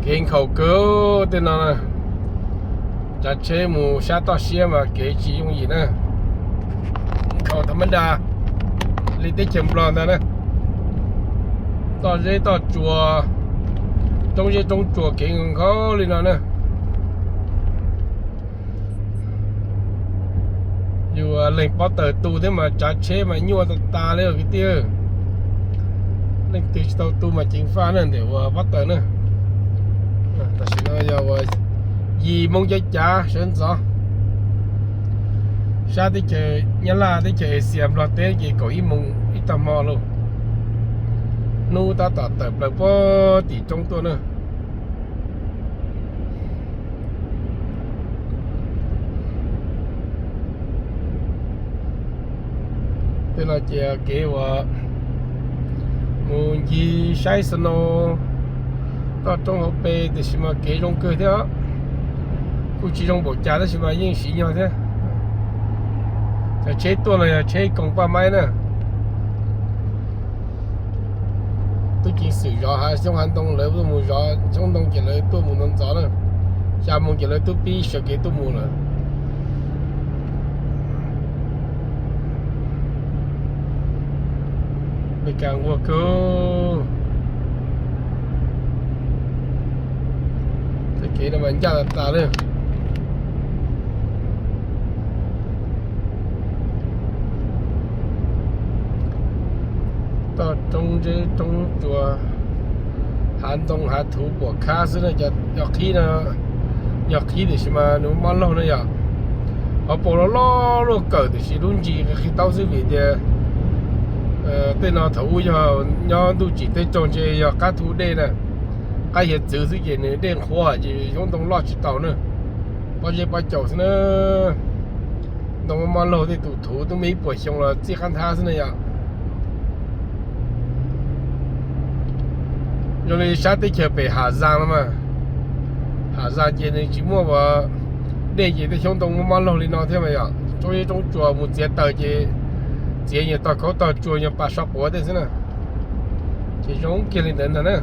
Kev nkhaus kawg tej no na. Tsav tsheb mus sab toj siab mas kev tsis yooj yim na. Nkhaus tham ma da li teb chaws Nplog ntag na. Toj zeb toj tsua, roob zeb roob tsua kev nkhaus li no na. Yus leeg pob taws tu thiab mas tsav tsheb mas nyuaj tas tas li kwv tij. Leej twg tsis tau tu mas ceev faj na ntawm ua pob taws na. Tam sim no yog ua yim moo cav cav sawv ntxov. Sab teb chaws Nyab Laj teb chaws Asia Nplog teb ces kaum ib moos ib tag hmo lauj. Hnub tab tom tawm plaws puag tim roob tuaj na. Tej no ces kev uas mus ncig saib snow toj roob hauv pes tiam sis mas kev zoo kawg thiab. Kuj tsis zoo npaum cas tab sis mas yeej siv nyog thiab. Cov tsheb tuaj no yog tsheb koom paj maib na. Tub ceev xwm zov hav xyoob hav ntoo, lawv tuaj mus zov xyoob ntoo ces lawv tuaj mus ntxov ntxov na. Xya moo ces lawv twb pib sawv kev tuaj mus lawm. Meskas nquag kawg. Tej kev no mas ncaj tas tas li. Toj roob zeb roob tsua, hav ntoo hav thuv puam khab xwb na. Cov qhib no yog qhib tiam sis mas nws mob laug na yom. Hauv paus loj loj luaj kawm tiam sis lub ntsis qhib taub xwb vim tias tej no thaum ub yog nyob ntuj tsim teb raug ntshe yog qab thu dej na, qab hiav txwv xwb ces nws dej nqhuav ces xyoob ntoo loj tsis taus na. Pob zeb pob caus xwb na. Ntoo mob laug tej tus thuv twb muaj ib puas xyoo los txij qab nthab xwb na yom. Zoo li sab teb chaws pem Ham Zaas no mas, Ham Zaas ces nws tsis muaj ua dej ces tej xyoob ntoo mob laug li no thiab mas yom. Roob zeb roob tsua mus txiav taws ces txiav nyuag tog khaub tog tsua nyuag pas so quav tej xwb na. Ces zoo kiag li ntawd ntag na.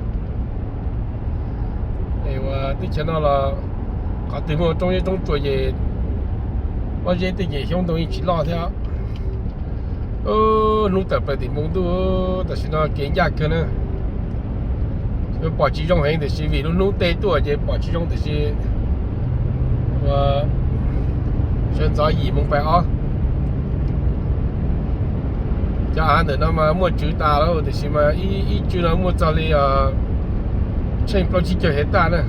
Es ua teb chaws no los qhov twg muaj roob zeb roob tsua ces pob zeb tej ces xyoob ntoo yeej tsis loj thiab. Hnub tawm plaws tim npoo ntuj, tam sim no kev ncaj kawg na. Pom tsis zoo heev tiam sis vim lub hnub tej tuaj ces pom tsis zoo tiam sis ua sawv ntxov yim moos pais ob. Cov av ntawm no mas muaj tswv tas lawm tiam sis mas ib tswv no muaj txog li tsheej plaub tsib caug hais taj na.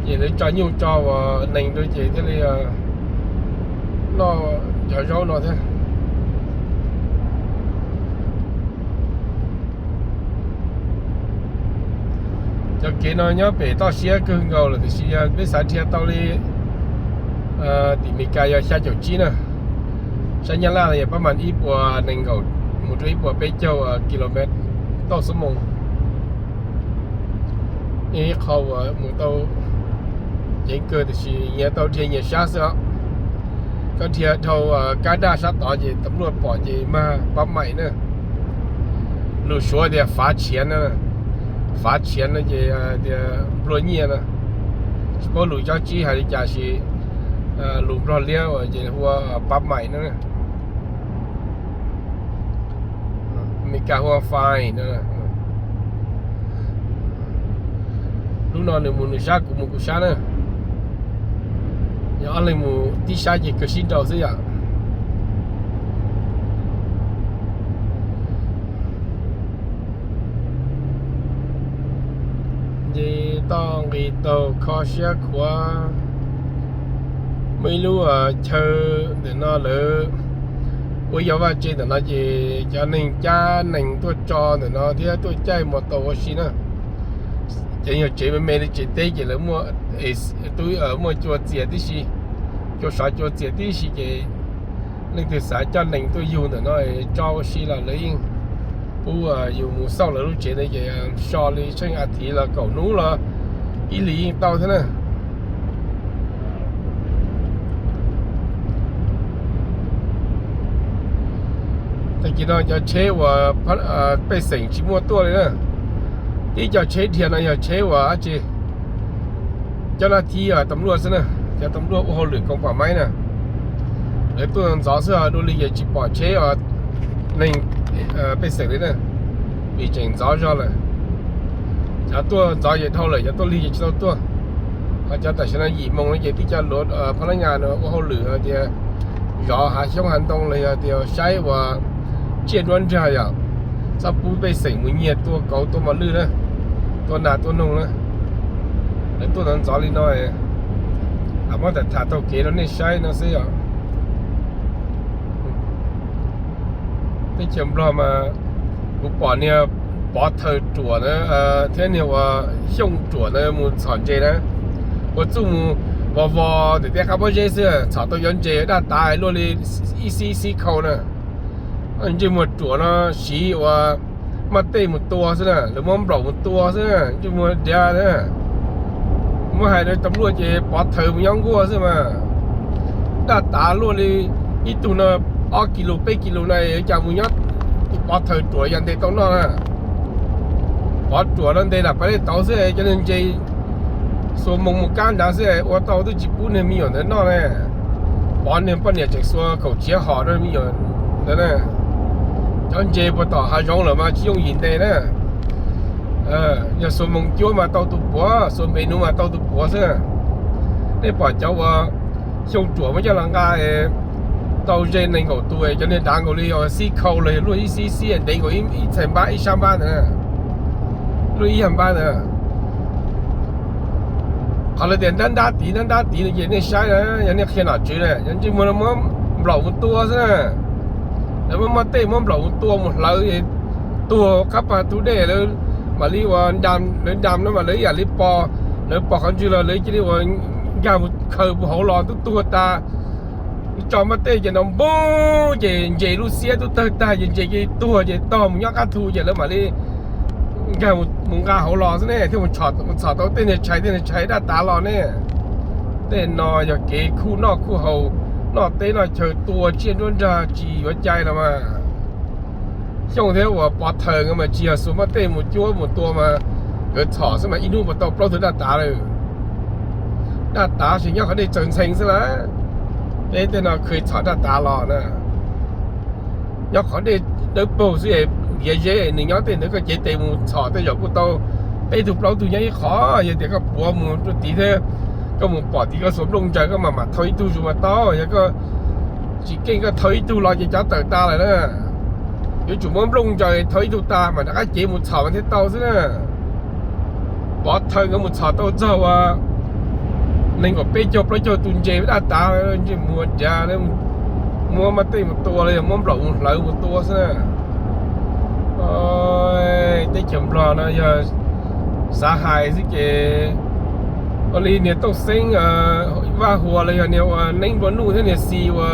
Ces lawv tso nyuj tso ua nees rau ces thiaj li noj cov zaub no thiab. Cov kev no nyob pem toj siab kawg nkaus lawm tiam sis yog peb xav dhia tau li tim Meskas yog xya caum tsib na, sab Nyab Laj no yog pab mas ib puas nees nkaum mus rau ib puas peb caug kilomev tauj xuab moos. Ib qho uas mus tau ceev kawg tiam sis nyias tau dhia nyias sab xwb os. Koj dhia dhau kab daj sab tod ces tam luaj pom ces mag pab maim na. Lus Suav tias fav tshiav na, fav tshiav no ces tias nplua nyiaj na. Tsis paub lus Cauv Tsib hais li cas sis lus Nplog Liab ces hu ua pab maim na. Meskas hu ua fine no. Lub no nws mus nws sab kuv mus kuv sab na. Yog ob leeg mus tib sab ces kawg sib nrau xwb yom. Nce toj nqis taug kho siab khuav. Muaj ib lub chaw ntawm no lawv ua yog vaj tse ntawm no ces cov neeg cab nees tuaj tso ntawm no thiab tuaj caij mos taus ua si na. Ces yog tsev me me li tsev teb ces lawv muaj, muaj cua txias tib si, cua sov cua txias tib si ces leej twg xav coj nees tuaj yug ntawm no tso ua si los lawv yeej pub yus mus xauj lawv lub tsev ntawd ces so li tsheej a thiv los kaum hnub los ib hlis yeej tau thiab na. Tag kis no cov tsheb uas pej xeem tsis muaj tuaj li na, Ib co tsheb dhia no yog tsheb uas dab tsi, cov no thiab tam luaj xwb na, cov tam luaj ua hauj lwm koom pam maib na. Lawv tuaj ntxov xwb, dua li ces tsis pom tsheb os, neeg pej xeem li na, vim tseem ntxov zog lawm. Cov tuaj ntxov ces dhau lawm, cov tuaj lig ces tsis tau tuaj. Ho cov tam sim no yim moos no ces twb cov luav phab lab nyas no ua hauj lwm hais tias zov hav xyoob hav ntoo los yog tias saib uas tsiaj nruab nrag yom, txhob pub pej xeem mus nyiag tua kauv tua mos lwj na, tua nas tua noog na. Lawv tuaj ntxov ntxov li no, muab tham tham taug kev rau nej saib no xwb os. Teb chaws Nplog mas kuv pom niag Pov Thawm ruam na, thiab niag ua Xyooj ruam na mus txhom ntses na, ua txuj mus vos vos ntawm tej qab pob zeb xwb, txhom tau cov ntses daj tav luaj li ib xib ib xib khau na. Ntsej muag ruam no siv ua maj tej mus tua xwb na, lawv muab nplaum mus tua xwb na, ntsej muag diav na. Muab hais rau tam luaj ces Pov Thawm mus nyob nkuaj xwb mas. Daj tav luaj li ib tug no ob kis lus peb kis lus na, cas mus nyob tus Pov Thawm ruam yog ntes tau noj na. Pov ruam no ntes lam pab dej tauv xwb, cov niag ntses xuas moos mus kab nrad xwb ua tau twb tsis pub niag me nyuam ntawd noj ne. Pov niag poj niam tseem xuas kaum txiav hom rau me nyuam ntawd na. Cov ntses puag tom hav zoov lawm mas tsis yooj yim ntes na. Yog xuas moos cuab mas tau tus puav, xuas npe nuv mas tau tus puav xwb. Nej pom cov uas Xyooj ruam muab coj los nqa tau ze nees nkaum tus, cov niag dav nkaus li xib khau los yog luaj ib xib xib ntev nkaus ib txhais npab ib sab npab ntawd, luaj ib yag npab ntawd. Qhov lawv tias ntab ntab tid ntab ntab tid no ces nej saib na, yog nej qhia nom tswv na, yog ntsej muag no muab nplaum mus tua xwb na. Lawv muab maj tej muab nplaum mus tua mus hlawv, tuag qab pas tus dej lawv mam li ua nram, lawv nram no mas lawv ib yam li pos, lawv pos qhov ntswg los lawv cia li ua nkag mus khaws mus hauv los twb tuag tas. Tso maj tej ces nrov npoob ces ntses lub xiab twb tawg tag ces ntses cia li tuag ces tog mus nyob qab thu ces lawv mam li nkag mus nqa hauv los xwb ne, thiaj mus txhom tau tej niag tshais tej niag tshais daj tav los ne. Tej no yog kev khuj noj khuj haus, noj teb noj chaw tua tsiaj nruab nrag tsis yuav cai los mas. Xyooj thiab uas Pov Thawm nkawd mas tsis yog xuas maj tej mus cuab mus tua mas, nkawd txhom xwb mas ib hnub puas tau plaub tug daj tav lawm. Daj tav ces nyob qhov dej txaws ntxhee xwb lawm. Peb tej no khwv txhom daj tav los na. Nyob qhov dej dawb paug xwb, ntiav zeb nws nyob tej ntawd koj cev tes mus txhom tej zaum kuj tau peb tug plaub tug nyob ib qho, yog tias koj puav mus rau tid thiab koj mus pom tid koj xuas nplooj ntsaws koj mam mam thau ib tug zus mas tau, yog koj tsis keej koj thau ib tug los ces cov tawm tas lawm na. Yuav tsum muab nplooj ntsaws thau ib tug tas mas rov qab cev mus txhom mas thiaj tau xwb na. Pov Thawm nkawd mus txhom tau txog ua nees nkaum peb caug plaub caug tus ntses daj tav, ntsej muag dav, muab maj tej mus tua los yog muab nplaum mus hlawv mus tua xwb na. Teb chaws Nplog no yog xav hais xwb ces ua li niag Tooj Xeeb Vaj Huas los yog niag ua Neeb Nplua Nuj thiab niag Xis ua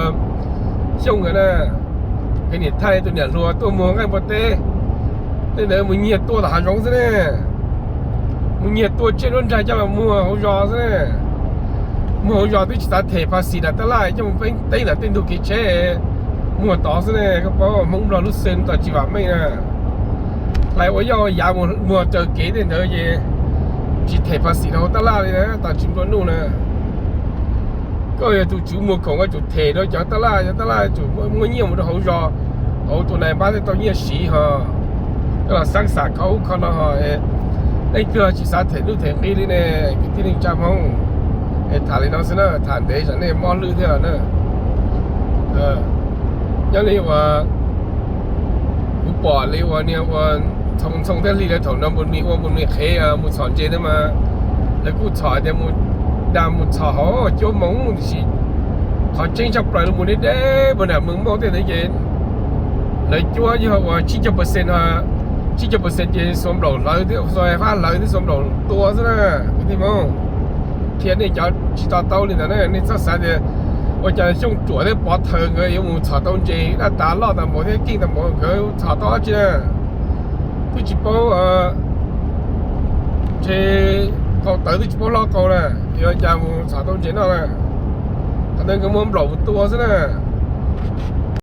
Xyooj nkawd na, nkawd niam thaij tus niam hluas tuaj muag nqaij npua teb, tej ntawd mus nyiag tua tom hav zoov xwb ne. Mus nyiag tua tsiaj nruab nrag coj los muag hauv zos xwb ne. Muag hauv zos twb tsis xav them pha xis nram tab laj coj mus peeb teb ntawm tej ntug kev tsheb, muag tod xwb ne. Koj paub Hmoob Nplog lub xeem tos tsis vam meej na. Hlais ua yoj ua yav muag raws kev tej ntawd ces tsis them pha xis rau hauv tab laj li na, tos tsis nplua nuj na. Koj yog tus tswv muag khoom koj tsum them rau cov tab laj, cov tab laj tsum muaj nyiaj mus rau hauv zos, hauv tus nais npab thiaj tau nyiaj siv ho. Koj los xaab xam kho ub kho no ho. Leej twg tsis xav them nuj them nqi li ne, kwv tij neej tsa Hmoob. Es tham li no xwb na, tham ntev tsam nej mob lwj thiab na. Nyob li uas kuv pom li uas niag ua Ntxhoo Ntxhoo thiab Hli lawv thaum no npus mis ua npus mis qhev mus txhom ntses na mas, lawv kuj txhom tias mus, dag mus txhom hauv cuab moov tiam sis qhov tseeb tshaj plaws lawv mus deb deb puag nram Mees Mauj tej ntawd ces lawv cuab yog uas tsib caug percent, tsib caug percent ces xuas nplaum hlawv thiab xuas fab hlawv thiab xuas nplaum tua xwb na. Kwv tij Hmoob, qhia nej cov tsis to taub li ntawd na, nej txhob xav tias ua cas Xyooj Ruam thiab Pov Thawm nkawd yuav mus txhom tau ntses daj tas loj tas npaum thiab keej tas npaum nkawd txhom tau dab tsi na. Twb tsis paub, ntshe qau tawv twb tsis paub hlob qau na, yuav cas mus txhom tau ntses noj na. Qhov ntawd nkawd muab nplaum mus tua xwb na.